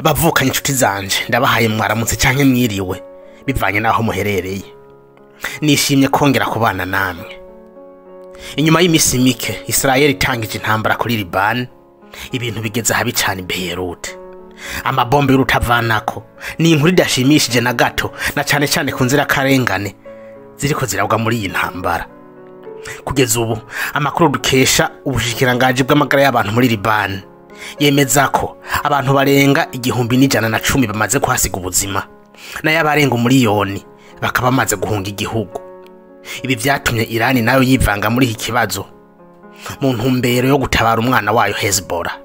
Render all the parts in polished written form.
Bavukanye inshuti zanje, ndabahaye mwaramutse canke mwiriwe bivanye naho muherereye. Nishimye kongera kubana namwe. Inyuma y'imisi mike Israel itangije intambara kuri Liban, ibintu bigeze habi cane Beirut. Amabombe y'urutavanako ni inkuru idashimishije na gato, na cane cane ku nzira karengane ziriko zirabwa muri iyi ntambara. Kugeza ubu amakuru dukesha ubushikirangaji bw'amagara y'abantu muri Liban yemeza ko abantu barenga 1110 bamaze kuhasiga ubuzima, nayo abarenga 1,000,000 bakaba bamaze guhunga igihugu. Ibi vyatumye Iran nayo yivanga muri iki kibazo mu ntumbero yo gutabara umwana wayo Hezbollah.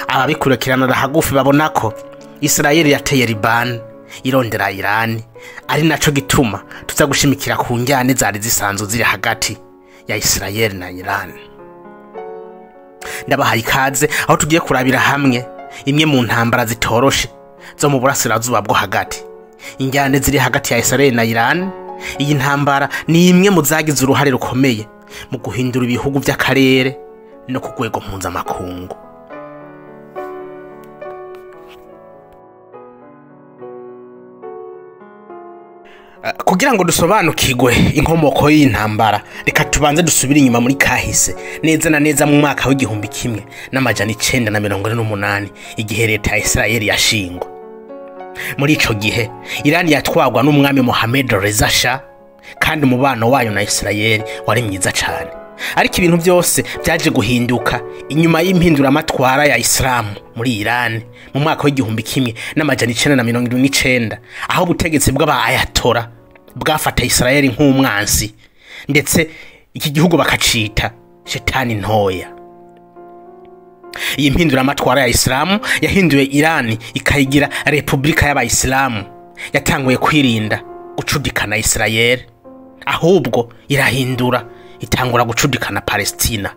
Ababikurikirana hagufi babona ko Israel yateye Liban irondera Iran, ari naco gituma tuza gushimikira ku njyane zari zisanzwe ziri hagati ya Israel na Iran. Ndabahaye ikaze aho tugiye kurabira hamwe imwe mu ntambara zitoroshe zo mu burasirazuba bwo hagati, injyane ziri hagati ya Israel na Iran. Iyi ntambara ni imwe mu zagize uruhare rukomeye mu guhindura ibihugu by'akarere no ku rwego mpuzamakungu. Kugira ngo dusobanukirwe inkomoko y'intambara, reka tubanze dusubire inyuma muri kahise neza na neza mu mwaka w'1948, igihe leta ya Israel yashingwa. Muri ico gihe Iran yatwagwa n'umwami Mohammed Reza Shah, kandi umubano wayo na Israel wari mwiza cane. Ariko ibintu byose byaje guhinduka inyuma y'impinduramatwara ya Islam muri Iran mu mwaka w'1979, aho ubutegetsi bw'aba Ayatollah bwafata Israel nk'umwansi, ndetse iki gihugu bakacita shetani ntoya. Iyi mpinduramatwara ya Islam yahinduye Iran ikayigira Republika y'Abayisilamu. Yatanguye kwirinda gucudikana Israel, ahubwo irahindura itangura gucudikana Palestina.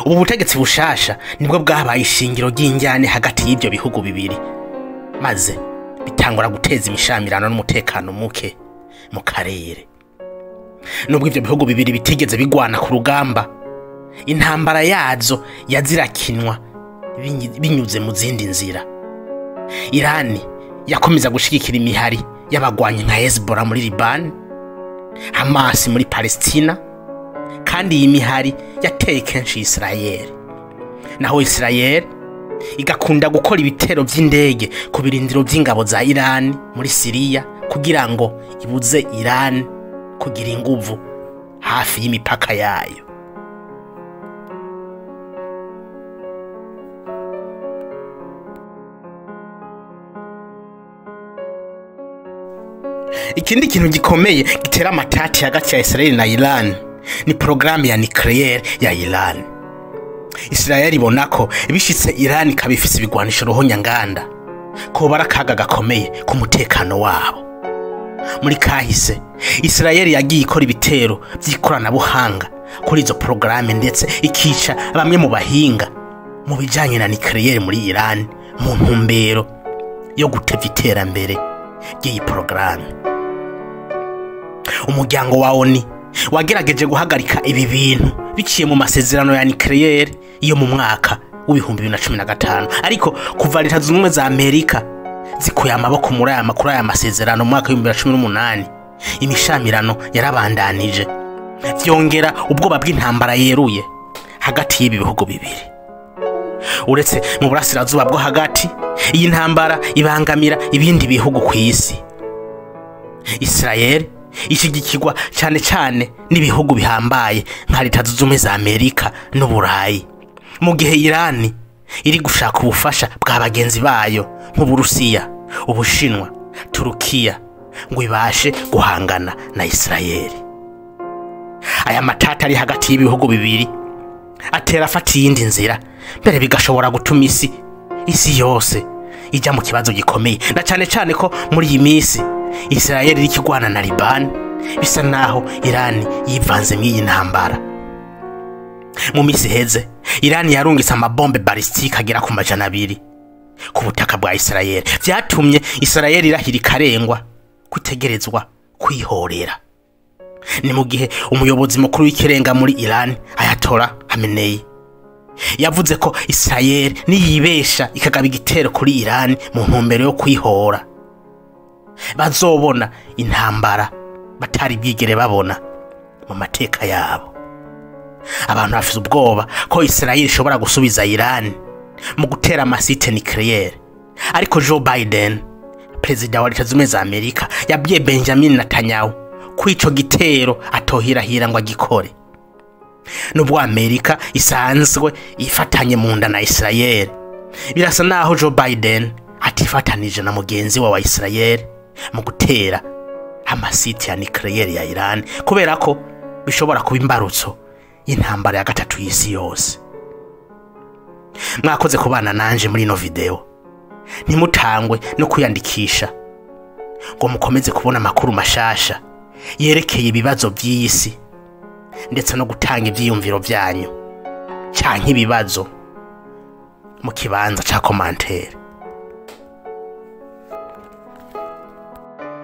Ubu butegetsi bushasha nibwo bwabaye ishingiro ry'injyane hagati y'ibyo bihugu bibiri, maze bitangura guteza imishamirano n'umutekano muke mu karere. Nubwo ibyo bihugu bibiri bitigeze bigwana ku rugamba, intambara yazo yazirakinwa binyuze mu zindi nzira. Iran yakomeza gushigikira imihari y'abagwanyi nka Hezbollah muri Liban, Hamas muri Palestina, kandi iyi mihari yateye kenshi Israel. Naho Israel igakunda gukora ibitero by'indege ku birindiro by'ingabo za Iran muri Syria kugira ngo ibuze Iran kugira inguvu hafi y'imipaka yayo. Ikindi kintu gikomeye gitera amatati hagati ya Israel na Iran ni programu ya nucleaire ya Iran. Israel ibona ko bishitse Iran ikaba ifise ibigwanisho ruhonyanganda ko barakaga gakomeye ku mutekano wabo. Muri kahise Israel yagiye ikora ibitero by'ikoranabuhanga kuri izo programme, ndetse ikica bamwe mu bahinga mu bijanye na nucleaire muri Iran mu ntumbero yo gutevya iterambere ry'iyi programme. Umuryango wa ONU wagerageje guhagarika ibi bintu biciye mu masezerano ya nucleaire yo mu mwaka w'2015, ariko kuva Leta Zunze Ubumwe za Amerika zikuye amaboko muri aya makuru aya masezerano mu mwaka w'2018, imishamirano yarabandanije, vyongera ubwoba bw'intambara yeruye hagati y'ibi bihugu bibiri. Uretse mu burasirazuba bwo hagati, iyi ntambara ibangamira ibindi bihugu ku isi. Israel ishigikirwa cyane cyane n'ibihugu bihambaye nka Leta Zunze Ubumwe za Amerika n'Uburayi, mu gihe Iran iri gushaka ubufasha bwa bagenzi bayo nk'Uburusiya, Ubushinwa, Turukiya ngo ibashe guhangana na Israel. Aya matata ari hagati y'ibihugu bibiri atera afata iyindi nzira, mbere bigashobora gutuma isi yose ijya mu kibazo gikomeye, na cyane cyane ko muri iyi minsi Israel iri kigwana na Liban, bisa naho Iran yivanze mw'iyi ntambara. Mu minsi heze Iran yarungitse amabombe ballistique agera ku 200 ku butaka bwa Israel, vyatumye Israel irahira ikarengwa kutegerezwa kwihorera. Ni mu gihe umuyobozi mukuru w'ikirenga muri Iran Ayatollah Khamenei Yavuze ko Israel niyibesha ikagaba igitero kuri Iran mu ntumbero yo kwihora, bazobona intambara batari bwigere babona mu mateka yabo. Abantu bafise ubwoba ko Israel ishobora gusubiza Iran mu gutera amasite nucléaire, ariko Joe Biden, perezida wa Leta Zunze za Amerika, yabwiye Benjamin Netanyahu ko ico gitero atohirahira ngo agikore. Nubwo Amerika isanzwe ifatanye mu nda na Israel, birasa naho Joe Biden atifatanije na mugenzi we wa Israel mu gutera amasite ya nucléaire ya Iran, kubera ko bishobora kuba imbarutso y'intambara ya gatatu y'isi yose. Mwakoze kubana nanje muri ino video. Ntimutangwe no kwiyandikisha ngo mukomeze kubona amakuru mashasha yerekeye ibibazo by'iyi si, ndetse no gutanga ivyiyumviro vyanyu canke ibibazo mu kibanza ca commentaire.